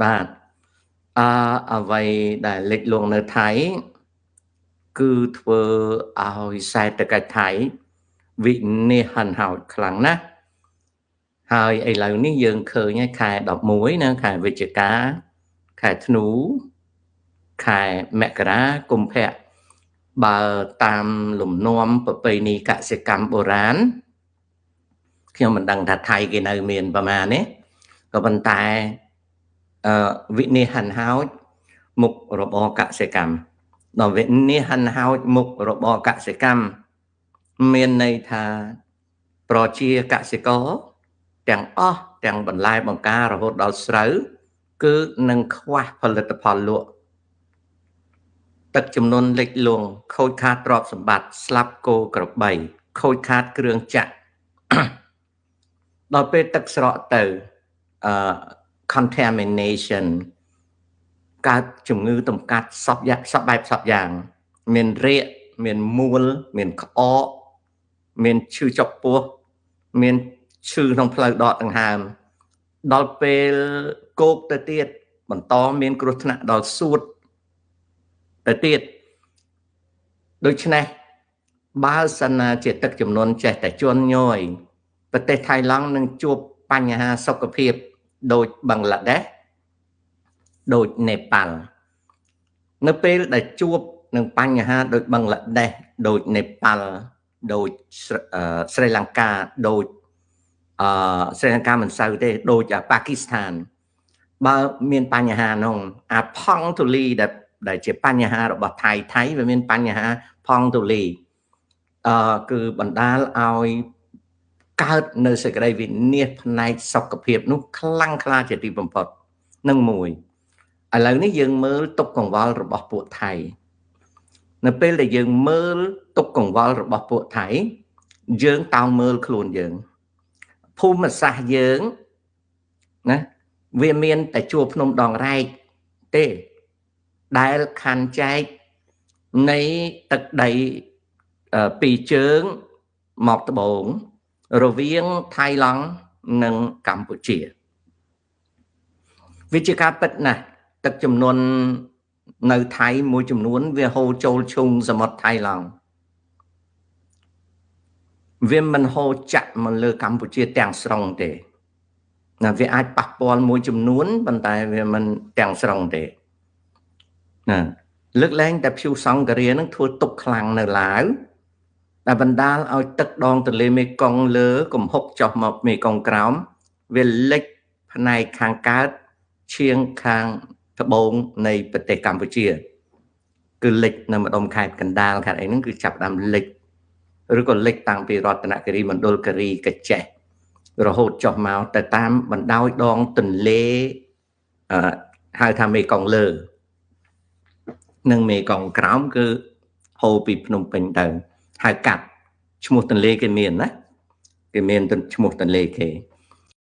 បាទអឺអ្វីដែលលិចលង់នៅថៃគឺធ្វើឲ្យសេដ្ឋកិច្ចថៃវិនាសហិនហោចខ្លាំងណាស់ហើយឥឡូវនេះយើងឃើញខែ11ណាខែវិច្ឆិកាខែធ្នូខែមករាកុម្ភៈបើតាមលំនាំប្រពៃណីកសិកម្មបុរាណខ្ញុំមិនដឹងថាថៃគេនៅមានប្រមាណទេក៏ប៉ុន្តែអឺវិនិច្ឆ័យហិនហោចមុខរបរកសិកម្មដល់វិនិច្ឆ័យហិនហោចមុខរបរកសិកម្មមានន័យថាប្រជាកសិករទាំងអស់ទាំងបន្លែបង្ការរហូតដល់ស្រូវគឺនឹងខ្វះផលិតផលលក់ទឹកចំនួនលិចលង់ខូចខាតទ្រព្យសម្បត្តិស្លាប់គោក្របីខូចខាតគ្រឿងចក្រដល់ពេលទឹកស្រកទៅអឺ contamination កើតជំងឺតម្កាត់សពយ៉ាសពបែបសពយ៉ាង មានរាកមានមួលមានក្អកមានឈឺចុកពោះមានឈឺក្នុងផ្លូវដកដង្ហើមដល់ពេលគោកទៅទៀតបន្តមានគ្រោះថ្នាក់ដល់សួតទៅទៀតដូច្នេះបើសិនណាជាទឹកចំនួនចេះតែជន់ញយប្រទេសថៃឡង់នឹងជួបបញ្ហាសុខភាពដូចបង់ក្លាដេសដូចនេប៉ាល់នៅពេលដែលជួបនឹងបញ្ហាដូចបង់ក្លាដេសដូចនេប៉ាល់ដូចស្រីលង្កាដូចអឺស្រីលង្កាមិនសូវទេដូចប៉ាគីស្ថានបើមានបញ្ហានោះអាផង់ទូលីដែលជាបញ្ហារបស់ថៃថៃវាមានបញ្ហាផង់ទូលីអឺគឺបណ្ដាលឲ្យកើតនៅសេចក្តីវិនាសផ្នែកសុខភាពនោះខ្លាំងក្លាជាទីបំផុតនឹងមួយឥឡូវនេះយើងមើលទុកកង្វល់របស់ពួកថៃនៅពេលដែលយើងមើលទុកកង្វល់របស់ពួកថៃយើងតោងមើលខ្លួនយើងភូមិសាស្ត្រយើងណាវាមានតែជួរភ្នំដងរែកទេដែលខណ្ឌចែកនៃទឹកដីពីរជើងមកត្បូងរវាងថៃឡង់និងកម្ពុជាវាជាការពិតណាស់ទឹកចំនួននៅថៃមួយចំនួនវាហូរចូលឈូងសមុទ្រថៃឡង់វាមិនហូរចាក់មកលើកម្ពុជាទាំងស្រុងទេណាវាអាចប៉ះពាល់មួយចំនួនប៉ុន្តែវាមិនទាំងស្រុងទេណាលើកលែងតែព្យុះសង្ករានឹងធ្វើទុកខ្លាំងនៅឡាវដែលបណ្ដាលឲ្យទឹកដងទន្លេមេគង្គលើកំហុកចុះមកមេគង្គក្រោមវាលិចផ្នែកខាងកើតឈៀងខាងត្បូងនៃប្រទេសកម្ពុជាគឺលិចនៅម្ដុំខេត្តកណ្ដាលខេត្តអីហ្នឹងគឺចាប់ដើមលិចឬក៏លិចតាំងពីរតនគិរីមណ្ឌលគិរីកចេះរហូតចុះមកទៅតាមបណ្ដោយដងទន្លេអឺហៅថាមេគង្គលើនិងមេគង្គក្រោមគឺហូរពីភ្នំពេញទៅហៅកាត់ឈ្មោះទន្លេគេមានណាគេមានឈ្មោះទន្លេគេ